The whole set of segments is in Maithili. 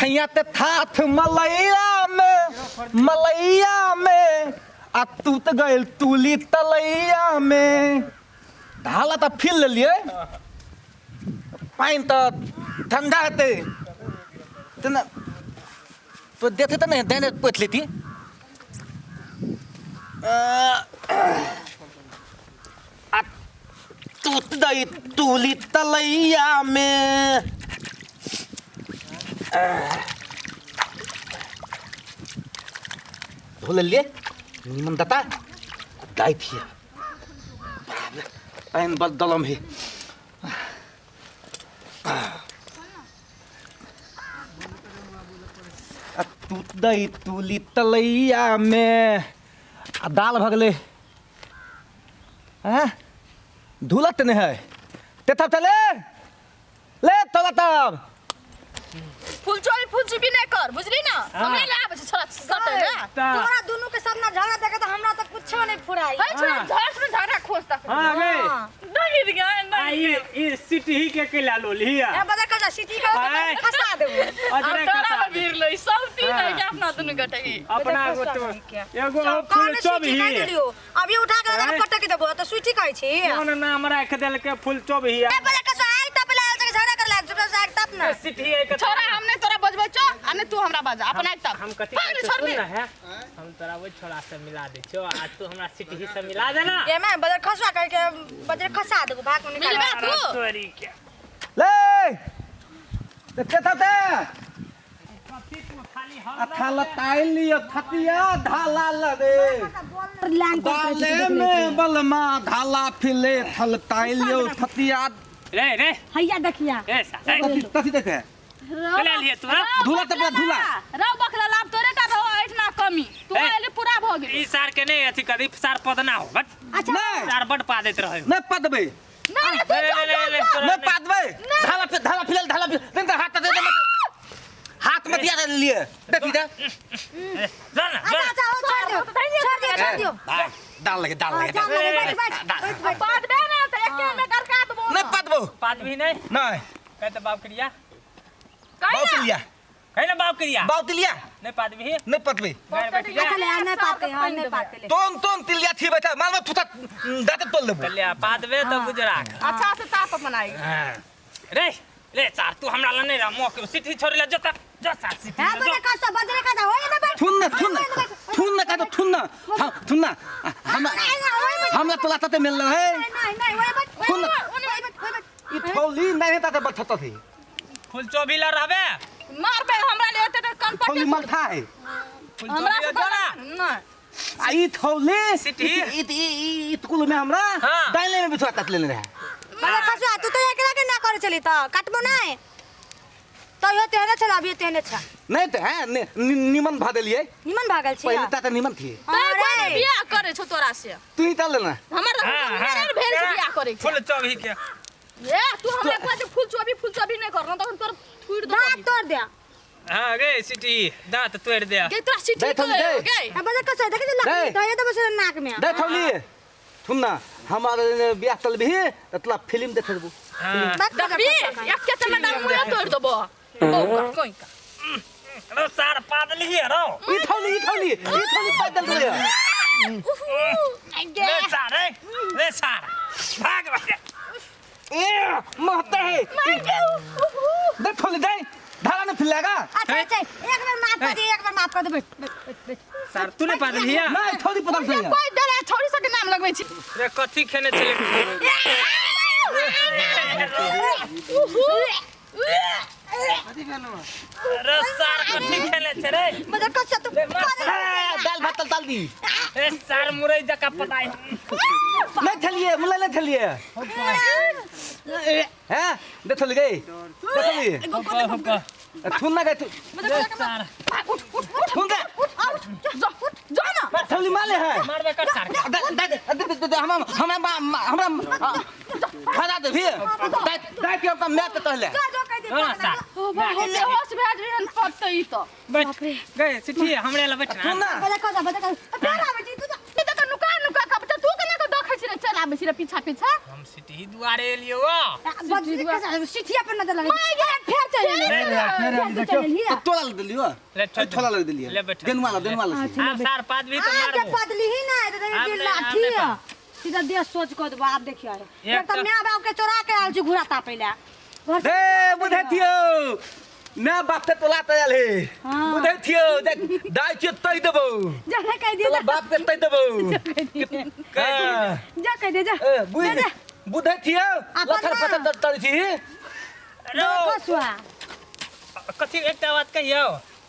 छैया ते थाथ मलैया में मलैया में आ तू तऽ गइल तुली तलैया में। ढाला तऽ फिल लेलियै, पानि तऽ ठंडा हेतै तेना तो देते तऽ नहि देने पोति लेती। आ तूत दई तुली तलैया में। धो लेलियै निमन दता दाइ थिए पानि बड़ दलम है। आ तूत दई तुली तलैया में आ दाल भऽ गेलै। हैं धुलत नहि है ते तब चले ले तोला तब फुलचोरी फुलचुबी नहि कर, बुझली ना? हमरा ले आबै छै छोरा सटे ना। तोरा दुनू के सब ना झगड़ा देखे तो हमरा तो कुछो नहीं फुराई। है छोरा झट में झगड़ा खोज तक। हाँ गे। डगी गया। आ ई सिटी ही के केला लोलिया ए बजा कर सिटी के आय। खसा देबो। अजरे तोरा खसा में भीड़ लई सब तीन है के अपना दुनू गोटे की। अपना बजा एगो खसा तो नहीं के। एगो कौन फूल सिटी चोभी कह देलियो अभी उठा के आय। पटक देबो तो सुइटी कहै छी। कौन नाम राख देलके फूल चोभी? ए बजा कर आइ तप लाल से झगड़ा कर लाग चुप से आइ तप ना। सिटी एक छोरा हम नहीं तोरा बजबै छौ आ नहीं तू हमरा बजा अपन आइ तब हम कथी पागल कहै छोड़ छौ, दे। सुन ना है, हम तोरा ओहि छोरा से मिला दै छियौ आ तू हमरा सिटी से मिला देना। ये मैं बजर खसवा कह के बजर खसा देबो भाग में निकाल। मिलबे तू? तोरी के ले ते ते ते कथी तू खाली आ थाला ताइल लियो थतिया ढाला लगे दाले में बलमा ढाला फिले थल ताइल लियो थतिया। रे रे हैया देखिया ए सा ए, कथी कथी देते चला लिए तू हाँ? धूला तऽ पूरा धूला। रौ बकला लाभ तोरे का रहो ऐठना कमी तू ए। आइले पूरा भ गेल। ई सार के नहीं अथी करी सार पदना हो बट अच्छा। नहीं सार बड पा देत रहे। नहीं पदबै। नहीं तू ले, जा ले, ले, जा तोरा नहीं पदबै। ढाला फिर ढाला फिले ढाला फिले नहीं तो हाथ दे दे मत हाथ में दिया दे लिए देखी दे। ए, जा ना अच्छा जा। अच्छा हो छोड़ दियो छोड़ दियो छोड़ दियो। दाल लगे दाल लगे जा लगे बैठ बैठ बैठ बैठ। पदबे ना त एके में करका देबो। नहीं पदबो। पाद भी नहीं नहीं कह तो बाप क्रिया बाउत लिया कह ना बाप क्रिया बाउत लिया नहीं पाद भी नहीं पदबै। घर बैठ जा। अच्छा ले आ नहीं पाते हां नहीं पाते ले। तोन तोन तिलिया थी बैठा माल में थुता दाते तोल देबो। कलिया पादबे तो गुजरा अच्छा से ताप अपन आई। रे रे सार तू हमरा ल नहीं रह मोक सिटी छोड़ी ले जता जा सार सिटी हां बजर खसा बजर खसा होय ना बैठ। थुन ना थुन ना थुन ना का तो थुन ना हाँ थुन ना हम हमरा तोला ताते मिल रहा है। नहीं नहीं ओए बैठ थुन ना ओए बैठ ओए बैठ। ई थौली नहीं ताते बठत थी फूल चोभी ल रहबे मारबे हमरा ले एते कन थौली पटे मलठा है फूल हमरा चोभी से ल जो ना नहीं आ ई थौली सिटी। ई ई ई कुल में हमरा हाँ। दाइले में बिछुआ काट लेने रहे। बजर खसवा तू तो एकरा के ना करे चली त काटबो नहीं तो यो तेहने छल अभी तेहने छ। नहीं तो है निमन भा देलिए निमन भागल छी पहले ताते निमन थी। तै कोई अरे बियाह करे छौ तोरा से। तू ही ताल लेना। हमर हाँ, हाँ। मेरे भेल से बियाह करे फूल चोभी के ए तू हमरा कहै छै फूल चोभी नहीं करना तखन तोर थुइर देबो। दांत तोड़ दे। हां गे सिटी दांत तोड़ दे। गे तोरा सिटी दे थौली, दे। गे। आ बजर खसवा देख नाक दे। में धोए देबो से नाक में। दे थौली सुन ना हमारे बियाह तल भी ततला फिल्म देखे देबो। हां बैठ बजर देखबी खसवा कहीं। एके चमेटा मुँह तोड़ देबो बौका कोई का। रो सार पाद लिहे रो ई थौली ई थौली ई थौली पैदल दे। ले सार रे ले सार भाग भाग। ए महता है दे थौली दे धारा ने फिलेगा। अच्छा अच्छा एक बार माफ कर दे एक बार माफ कर दे बैठ बैठ बैठ बैठ। सार तू ने पाद लिया नहीं थौली पतल थी। कोई देले छोरी सबके नाम लगबै छी। रे कथी खेने छले? रे सार कथी खेने छे रे? बजर खसवा तू दाल भात तल दी। ए सार मुरई जका पताई। नहीं थलिए मुला नहीं थलिए हैं दे थली गई दे थली हुक्का थुन ना गई तू सार उठ उठ उठ थुन दे उठ जा उठ जा ना थौली माले है मारबे कर सार के। दे दे दे दे दे हम हमरा हमरा खड़ा दे भी दे दे के हम मैं तो कहले जो जो कह दे हाँ, सार। ओ भाई बेहोश भए जेबे पड़तै ई तऽ। बैठ गए सिटी हमरे ल बैठ थुन ना ना बजर खसवा बजर खसवा प्यार आबै छी तू ई तऽ नुका नुका के तू केना के देखै छी रे चल आबै। आबै छी रे पीछा पीछा। हम सिटी दुआरे एलियो वा। सिठिया पर नजर लगे फेर चल तो तोला लग देलियो। ले छोड़ थोड़ा लग देलियो। ले बैठ। देनुआ ला देनुआ ला। आब सार पाँच भी तो आज मारबो। पदली ही ना तो आब ये नहीं, लाठी आब है नहीं। सीधा देह सोच कर देबो। आप देखियो एक एक तो तो- मैं बाप के चोरा के आयल छी घुरा तापै ला घर से रे बुझै थियो ना बाप ते तोला तयल हे। हाँ। बुझै थियो दाइ छियो तै देबौ। जा ना कह दिए। तोला बाप के तै देबौ। हाँ। जा कह दे जा। ए, बुझ जा, जा। बुझै थियो अपन लथर ना। पथर तरै छी। कसुआ कथी एकटा बात कहियौ?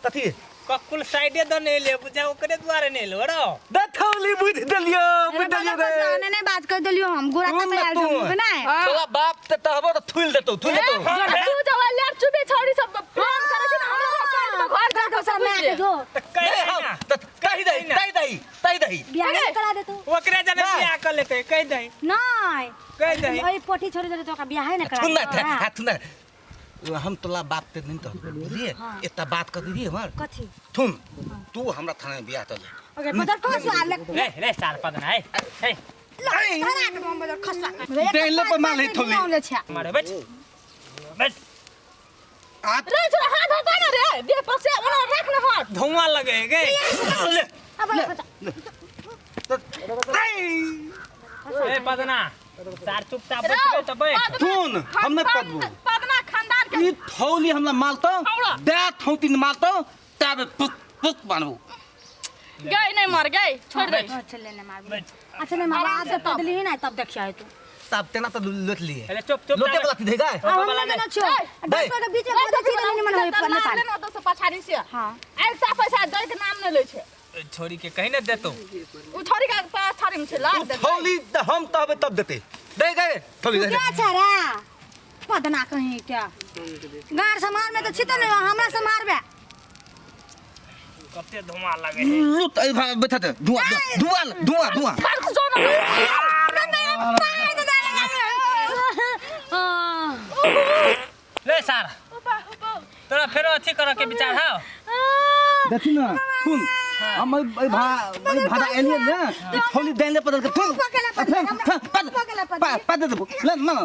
कथी? ककुल साइडे द नहीं ले बुझा ओकरे दुआरे नहीं लो रो। दथौली बुझ देलियो बुझ देलियो रे। ने ने बात कर देलियो हम घुरा तू तापै ना आयल तू। छी नहीं। तोला बाप ते तहबो त थुल देतौ थुल देतौ। तू जब लेर चुबे छौड़ी सब प्रेम करे छै ना हमरा काट में घर जा के सब मैं के जो त कहि नहीं, दही हम ना। त कहि दही तै दही तै दही। बियाह नहीं करा देतो। ओकरे जने ना। बियाह कर लेते कहि दही। नहीं कहि दही। ओई पोठी छोड़ी देले तो ओकरा बियाह नहीं करा थुन ना देतो। हाँ थुन ना हम तोला बाप ते नहीं कहबो बुझलिए। एकटा बात कह दीजिए हमर। कथी? थुन तू हमरा थाना में बियाह तले। ओके बदर खसुआ ले। रे रे सार पद ना ए ए धरा के हम बदर खसुआ देले पर माल है थोली। ले छै मारे बैठ बैठ। आ रे छोरा हाथ हटा ना रे देह पर से ओना राख ना हाथ। धुआं लगे गे। ले अब ए पदना सार चुपचाप बैठबे त बैठ। थुन हम नहीं पदबो। पदना खानदान के ई थौली हमरा मालतौ दे थौती मालतौ तब पुक पुक बनबो। गई नहीं मर गई छोड़ दे। अच्छा ले ले मार। अच्छा नहीं मार आज से पदली ही ना तब देखियो तू। तब तेना त लोट लिए। अरे चुप चुप लोटे वाला देगा। हम ना छो डॉक्टर के बीच में पदे छी नहीं मन होय पर मार लेना तो से पछाड़ी से। हां ऐसा पैसा दे के नाम नहीं लै छै। छोरी के कहि न देतो। उ छोरी के पछाड़ी में छै लाग दे। थौली त हम तब तब देते दे गए थौली दे। क्या छै रे पदना कहीं क्या गार समार में तो छित नहीं हमरा समार बे कते धुआं लगे है। लुट ए बैठा दे धुआं धुआं धुआं धुआं। फर्क जो ना ले सार तोरा फेरो अथी करे के विचार हौ। देखी ना सुन हम ए भा ए भाड़ा एलिए ना ई थौली देले पदल के थुन पद पद देबो ले मान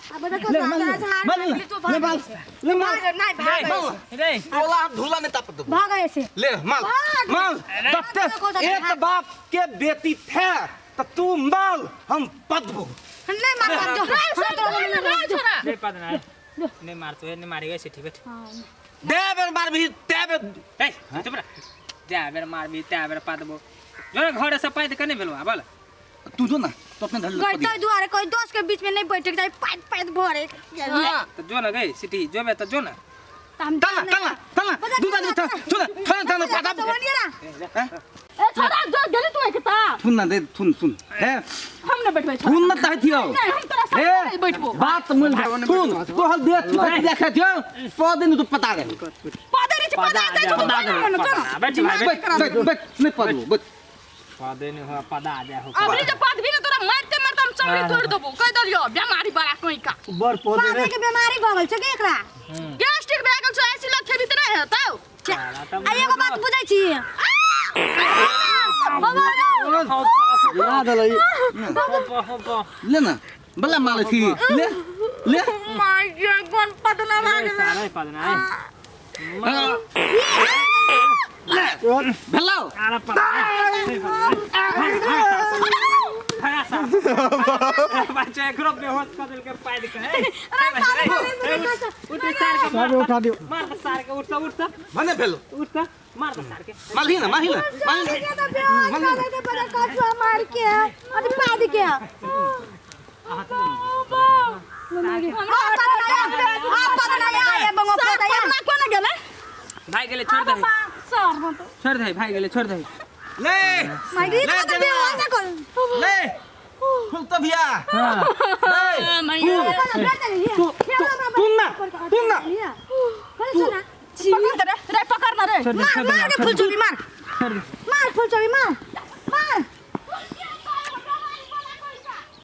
अब देखो ले मान मान ले माल ले माल नहीं भाग रे तोला हम धुला में ताप देबो। भाग ऐसे ले माल माल दत्ते एक बाप के बेटी थे त तू माल हम पदबो। नहीं मार जो ले पदना नहीं मार तो नहीं मारेगा सिटी बैठ। दे बेर मार भी ते बेर ए चुप रह जा बेर मार भी ते बेर पदबो जो घर से पैद कने भेलो आ बोल। तू जो ना तो अपने धर गई तो दुआरे कोई दोस्त के बीच में नहीं बैठे जाए पाइप पाइप भरे। हां तो जो ना गई सिटी जो बे तो जो ना हम तला तला तला दूधा दूधा थुन थुन थुन पता तो बनिए ना ए छोरा जो गेली तू एकता थुन ना दे थुन थुन हे हम न बैठबै थुन ना ताहि थियो नहीं हम तोरा साथ नहीं बैठबो। बात मुल थुन तो हल दे थुन देखा थियो पदे न तू पता रे पदे रे पदा दे तू पदा दे बैठ भाई बैठ बैठ बैठ नहीं पदबो बैठ पदे नहीं हुआ पदा जा हो। अबरी जे पद भी न तोरा मारते मारते हम चमड़ी तोड़ देबो कह देलियो बीमारी बड़ा कोई का बड़ पौधे पानी के बीमारी भऽ गेल छै के एकरा गैस्ट्रिक भए गेल छै ऐसी लग खेबी त नहीं हेतौ। आ एगो बात बुझै छी गिरा देलै। ले ना बल्ला माल थी ले ले my God पदना भाग सारा पदना ले भेलौ आरा पदना खड़ा सा बच्चा एकरो बेहोश कर देलके पाइद के। उठ सार के सब उठा दियो। मार सार के उठ उठ भने भेलो उठ मार सार के मालही ना मालही ना मालही मार के अरे पाद के भाई गेले छोड़ दे छोड़ दे भाई गेले छोड़ दे ले ले फूल तो भैया ले तू ना तू ना पकड़ रे पकड़ ना रे मार मार के फुल चुपी मार